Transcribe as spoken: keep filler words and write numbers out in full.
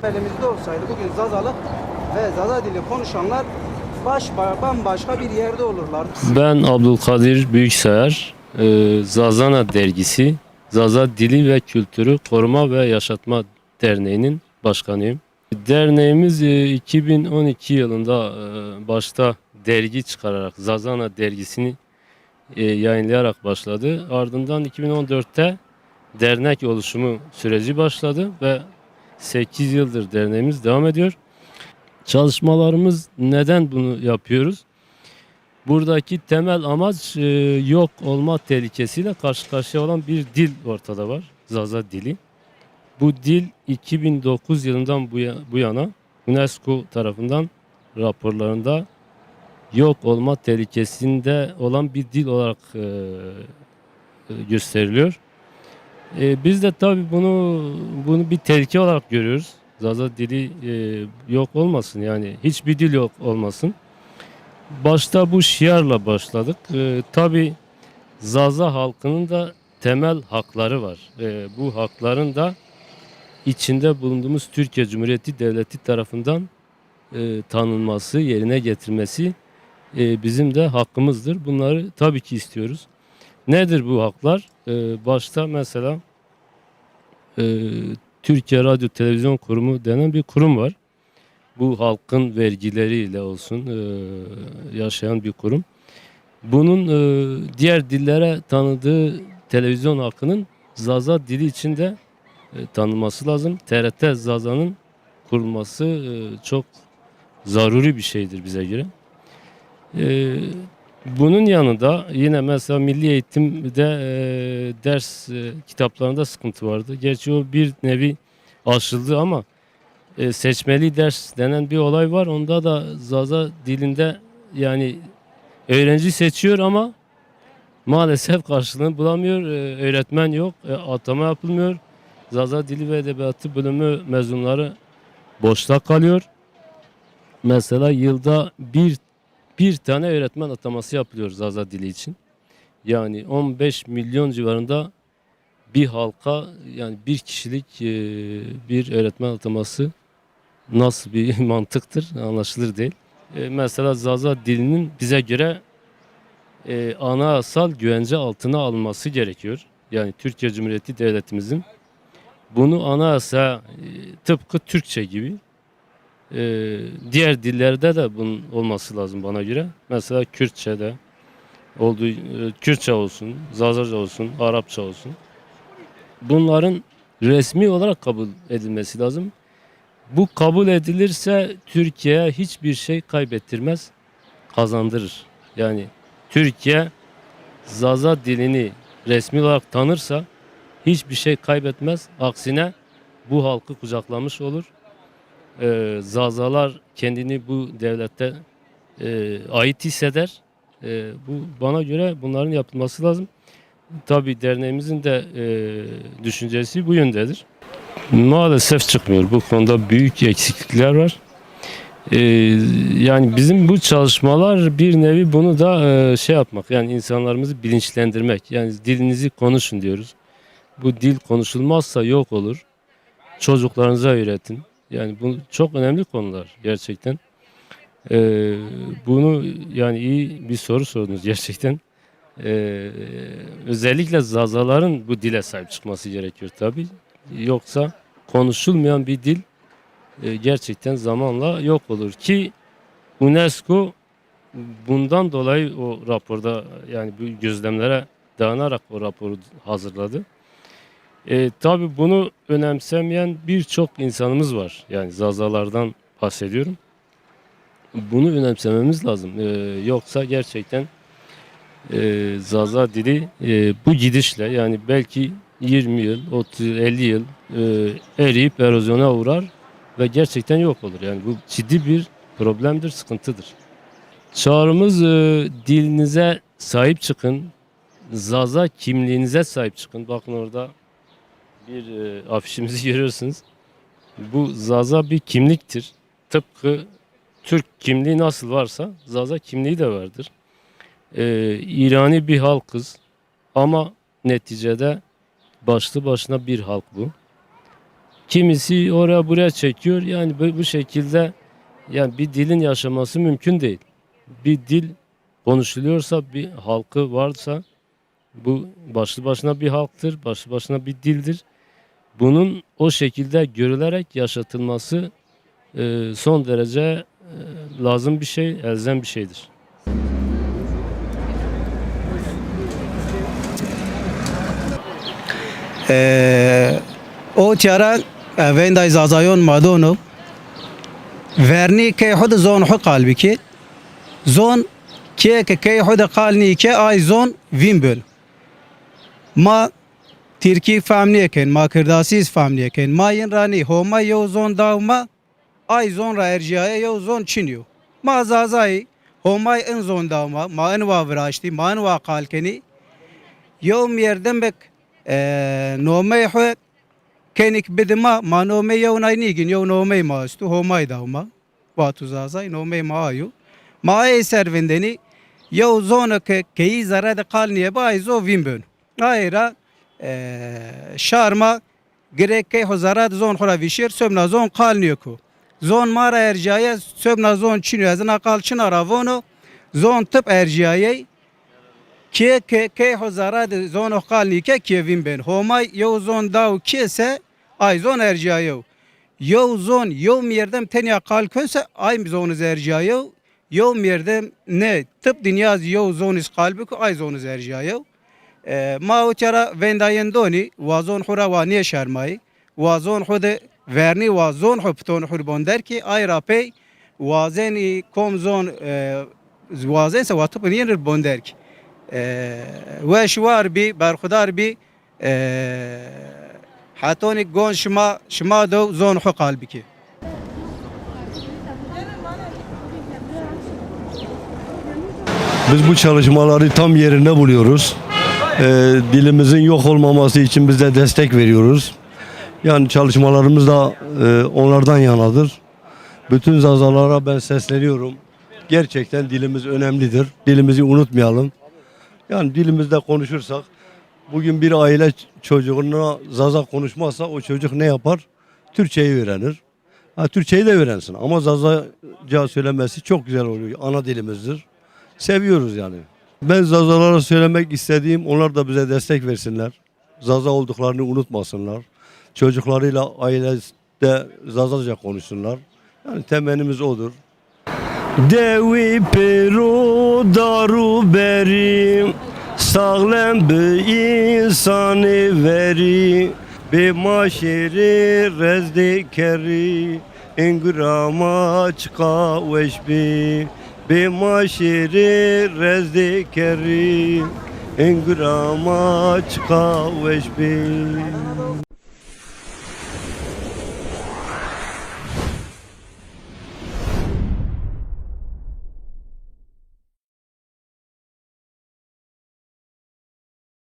Elimizde olsaydı bugün Zazalık ve Zaza dili konuşanlar baş, bambaşka bir yerde olurlardı. Ben Abdülkadir Büyüksayar, e, Zazana Dergisi, Zaza Dili ve Kültürü Koruma ve Yaşatma Derneği'nin başkanıyım. Derneğimiz, e, iki bin on iki yılında, e, başta dergi çıkararak Zazana Dergisi'ni, e, yayınlayarak başladı. Ardından iki bin on dörtte dernek oluşumu süreci başladı ve sekiz yıldır derneğimiz devam ediyor. Çalışmalarımız, neden bunu yapıyoruz? Buradaki temel amaç, e, yok olma tehlikesiyle karşı karşıya olan bir dil ortada var. Zaza dili. Bu dil iki bin dokuz yılından bu ya-, bu yana UNESCO tarafından raporlarında yok olma tehlikesinde olan bir dil olarak, e, e, gösteriliyor. E, biz de tabii bunu bunu bir tehlike olarak görüyoruz. Zaza dili, e, yok olmasın, yani hiçbir dil yok olmasın. Başta bu şiarla başladık. E, tabii Zaza halkının da temel hakları var. E, bu hakların da içinde bulunduğumuz Türkiye Cumhuriyeti Devleti tarafından, e, tanınması, yerine getirilmesi, e, bizim de hakkımızdır. Bunları tabii ki istiyoruz. Nedir bu haklar? E, başta mesela, e, Türkiye Radyo Televizyon Kurumu denen bir kurum var. Bu halkın vergileriyle olsun, e, yaşayan bir kurum. Bunun, e, diğer dillere tanıdığı televizyon hakkının Zaza dili için de, e, tanınması lazım. T R T Zaza'nın kurulması, e, çok zaruri bir şeydir bize göre. E, Bunun yanında yine mesela milli eğitimde, e, ders, e, kitaplarında sıkıntı vardı. Gerçi o bir nevi aşıldı ama, e, seçmeli ders denen bir olay var. Onda da Zaza dilinde, yani, öğrenci seçiyor ama maalesef karşılığını bulamıyor. E, öğretmen yok, e, atama yapılmıyor. Zaza Dili ve Edebiyatı bölümü mezunları boşta kalıyor. Mesela yılda bir, bir tane öğretmen ataması yapılıyor Zaza dili için. Yani on beş milyon civarında bir halka, yani bir kişilik, e, bir öğretmen ataması nasıl bir mantıktır, anlaşılır değil. E, mesela Zaza dilinin bize göre, e, anayasal güvence altına alınması gerekiyor. Yani Türkiye Cumhuriyeti Devletimizin bunu anayasa, e, tıpkı Türkçe gibi, e, diğer dillerde de bunun olması lazım bana göre. Mesela Kürtçe'de olduğu, e, Kürtçe olsun, Zazaca olsun, Arapça olsun. Bunların resmi olarak kabul edilmesi lazım. Bu kabul edilirse Türkiye'ye hiçbir şey kaybettirmez, kazandırır. Yani Türkiye Zaza dilini resmi olarak tanırsa hiçbir şey kaybetmez. Aksine bu halkı kucaklamış olur. Ee, Zazalar kendini bu devlette, e, ait hisseder. E, bu, bana göre bunların yapılması lazım. Tabii derneğimizin de, e, düşüncesi bu yöndedir. Maalesef çıkmıyor. Bu konuda büyük eksiklikler var. E, Yani bizim bu çalışmalar bir nevi bunu da, e, şey yapmak, yani insanlarımızı bilinçlendirmek. Yani dilinizi konuşun diyoruz. Bu dil konuşulmazsa yok olur. Çocuklarınıza öğretin. Yani bu çok önemli konular gerçekten. Ee, bunu, yani iyi bir soru sordunuz gerçekten. Ee, Özellikle Zazaların bu dile sahip çıkması gerekiyor tabii. Yoksa konuşulmayan bir dil, e, gerçekten zamanla yok olur ki UNESCO bundan dolayı o raporda, yani bu gözlemlere dayanarak o raporu hazırladı. E, tabii bunu önemsemeyen birçok insanımız var. Yani Zazalardan bahsediyorum. Bunu önemsememiz lazım. E, yoksa gerçekten, e, Zaza dili, e, bu gidişle, yani belki yirmi yıl, otuz yıl, elli yıl, e, eriyip erozyona uğrar ve gerçekten yok olur. Yani bu ciddi bir problemdir, sıkıntıdır. Çağrımız, e, dilinize sahip çıkın, Zaza kimliğinize sahip çıkın. Bakın orada bir, e, afişimizi görüyorsunuz. Bu Zaza bir kimliktir. Tıpkı Türk kimliği nasıl varsa Zaza kimliği de vardır. e, İrani bir halkız ama neticede başlı başına bir halk bu. Kimisi oraya buraya çekiyor. Yani bu, bu şekilde yani bir dilin yaşaması mümkün değil. Bir dil konuşuluyorsa, bir halkı varsa bu başlı başına bir halktır, başlı başına bir dildir. Bunun o şekilde görülerek yaşatılması e, son derece e, lazım bir şey, elzem bir şeydir. E, o tiyara e, venday Zazayon madono verni key xu de zon xu qal biki. Zon kê ke key xu de qal nî ke ay zon vîn bön. Ma Tirkî fam nêken, ma Kirdasî zî fam nêken. Ma yin ra nî, Homay yew zon daw ma, ay zon ra erjîyaye yew zon çin yo. Ma Zazayî, Homay in zon daw ma, ma in wa viraştî, ma in wa qal kenî. Yew mîyerdemik e, nomey xwu kenik bidi ma, ma nomey yew nay nîgin, yew nomey ma estu, Homay daw ma. Vatu Zazay, nomey ma ayo. Ma ayê ser vindenî, yew zono ke keyî zere de qal nîyebe, ay zo vîn bön. Ayê ra e, şar ma girêk key xo zere de zon xo ra vîşêr, sobna zon qal nîyo ko. Zon ma ra erjîyaye, sobna zon çin yo, ez ina qal çina ra vono, zon tip erjîyayey, kê ke key xo zere de zon xo qal nîke kê vîn bên. Homay yew zon daw kê se, ay zon erjîyayew. Yew zon, yew mîyerdem tenya qal kö se, ay zon iz erjîyayew. Yew mîyerdem ne, tip dinya zî yew zon iz qal biko, ay zon iz erjîyayew. E, ma o tiyara vendayên donî, wa zon xwu ra wa nêşermayî, wa zon xwu de vernî, wa zon xwu piton xwu ri bon derkî, ay ra pey wazenî kom zon e, wazen se wa tipin yin ri bon derkî. E, weş war bî, berxudar bî. E, hetonî gon şima, şima do zon xwu qal bikî. Biz bu çalışmaları tam yerinde buluyoruz. Ee, dilimizin yok olmaması için biz de destek veriyoruz. Yani çalışmalarımız da e, onlardan yanadır. Bütün Zazalara ben sesleniyorum. Gerçekten dilimiz önemlidir. Dilimizi unutmayalım. Yani dilimizde konuşursak, bugün bir aile çocuğuna Zaza konuşmazsa o çocuk ne yapar? Türkçeyi öğrenir. Ha, Türkçeyi de öğrensin ama Zazaca söylemesi çok güzel oluyor. Ana dilimizdir. Seviyoruz yani. Ben Zazalara söylemek istediğim, onlar da bize destek versinler. Zaza olduklarını unutmasınlar. Çocuklarıyla ailede Zazaca konuşsunlar. Yani temennimiz odur. Dewî pêro dar û berî, saxlem bi însanê verî. Bê ma şêrê rezdê kerrî, engura ma çiqa weş bê. Bê ma şêrê rezdê kerrî, engura ma çiqa weş bê.